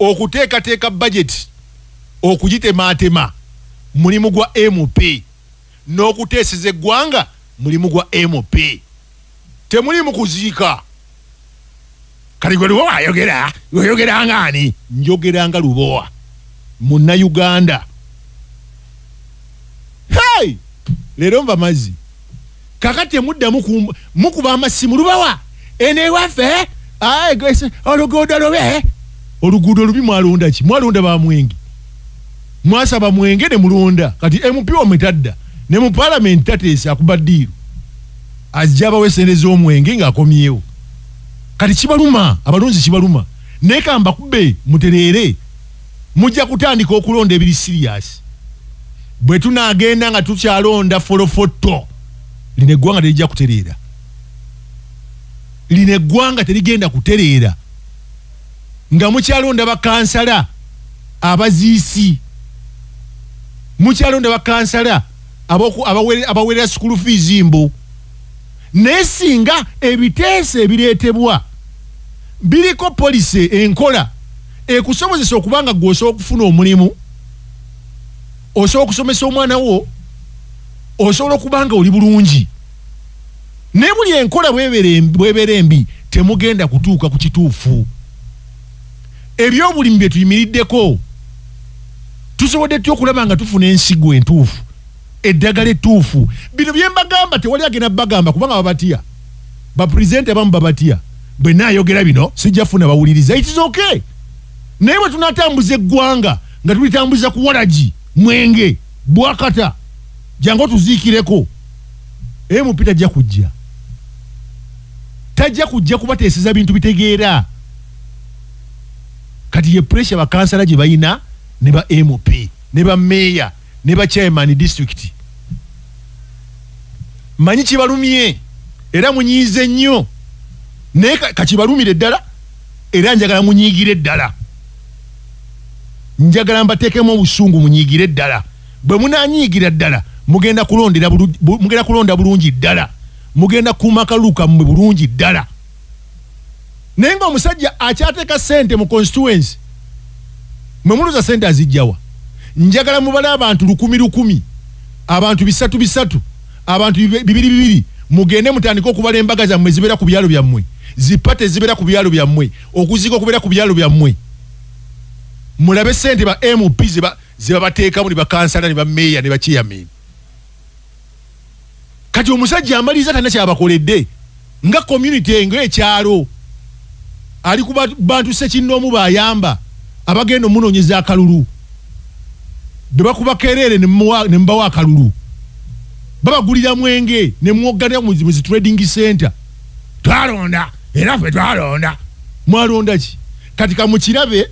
Okuteekateeka budget okugitemaatema mulimu gwa MP, n'okuteeseza eggwanga mulimu gwa MP. Temulimu kuziika. Kati gwe Lubowa ayogera, oyogera ng'ani? Njogera nga Lubowa Munnayuganda. Hey! Leero nva mazzi. Kakati temuddamu mukuba amasimu, Lubowa eno ewaffe oluguudo lubi. Oluguudo lubi mwalonda ki? Mwalonda ba mwenge, mwasaba mwenge ne mulonda. Kati MP wammwe tadda ne mu paalamenti, tateesa, akuba ddiiru, ajja abawe sente z'omwenge ng'akomyewo. Kati kibaluma, abalonzi kibaluma, naye kambakube mutereere. Mujja kutandika okulonda ebiri serious. Bwe tunaagenda nga tukyalonda folofoto, lino eggwanga terijja kutereera, lino eggwanga terigenda kutereera. Nga mukyalonda bakansala abaziisi, mukyalonda bakansala abawerera school fees mbu. Naye singa ebiteeso ebireetebwa biriko policy, enkola ekusobozesa okuba nga gwe osobola okufuna omulimu, osobola okusomesa omwana wo, osobola okuba nga oli bulungi. Naye buli enkola bwebeera embi, temugenda kutuuka ku kituufu. Ebyobulimi bye tuyimiriddeko, tusobodde tutya okulaba nga tufuna ensigo entuufu, eddagala ettuufu? Bino bye mbagamba tewali agenda bagamba, kubanga babatya. Bapurezidenti abamu babatya, bwe naayogera bino sijja funa bawuliriza. It is okay. Naye bwe tunatambuza eggwanga nga tulitambuza ku walagi, mwenge, bwakata, jangu otuziikireko, MP tajja kujja, tajja kujja kubateeseza bintu bitegeera. Kati ye pressure bakansala gye balina ne ba MP ne ba meeya ne ba chairman district. Manyi kibalumye era munyiize nnyo, naye kakibalumire ddala, era njagala munyiigire ddala, njagala mbateekemu obusungu, munyiigire ddala. Bwe munanyiigira ddala, mugenda kulondera, mugenda kulonda bulungi ddala, mugenda kuuma akalulu kammwe bulungi ddala. Naye ng'omusajja akyateeka ssente mu constituency, mwe muluza ssente azijjawa? Njagala mubale abantu 1000 1000, abantu 300 300, abantu 200 200, mugende mutandike okubala embaga zammwe zibeera ku byalo byammwe, zipate zibeera ku byalo byammwe, okuziika okubeera ku byalo byammwe. Mulabe ssente ba MP zebabateekamu ne bakansala ne bameeya ne bachairman. Kati omusajja amaliriza talina kyabakoledde nga community, ng'ekyalo. Ali ku bantu ssekinnoomu bayamba abagenda omunoonyeza akalulu, be bakuba kereere ne mubawa akalulu, babagulira mwenge ne mwogganira mu zi trading center. Twalonda, era ffe twalonda. Mwalonda ki? Kati kamukirabe,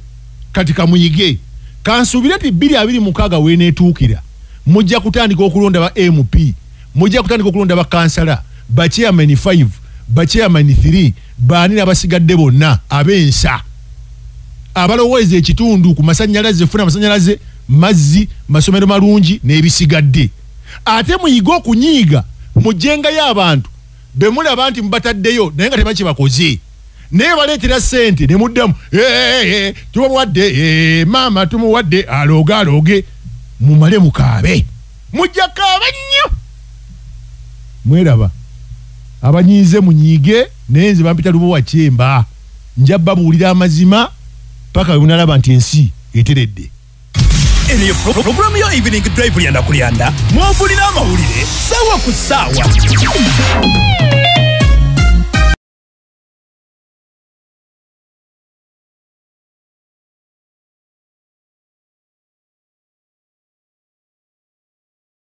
kati kamuyige. Kansuubire nti 2026 weeneetuukira, mujja kutandika okulonda ba MP, mujja kutandika okulonda bakansala, ba chairman 5, ba chairman 3, baani n'abasigadde bonna ab'ensa abalowooza ekitundu ku masanyalaze, funa amasanyalaze, mazzi, masomero malungi n'ebisigadde. Ate muyige okunyiiga, mugjengayo abantu be mulaba nti mubataddeyo naye nga tebakibakoze, naye baleetera ssente ne muddamu, "Tubawadde, maama tumuwadde, alooge alooge." Mumale mukaabe, mujja kaaba nnyo. Mweraba abanyiize, munyiige, naye nze bampita Lubowa Kyemba, nja babuulira amazima paka bwe munalaba nti ensi eteredde. Eno ye pulogulaamu ya Evening Drive, Lyanda ku Lyanda, mwovulira amawulire saawa ku ssaawa.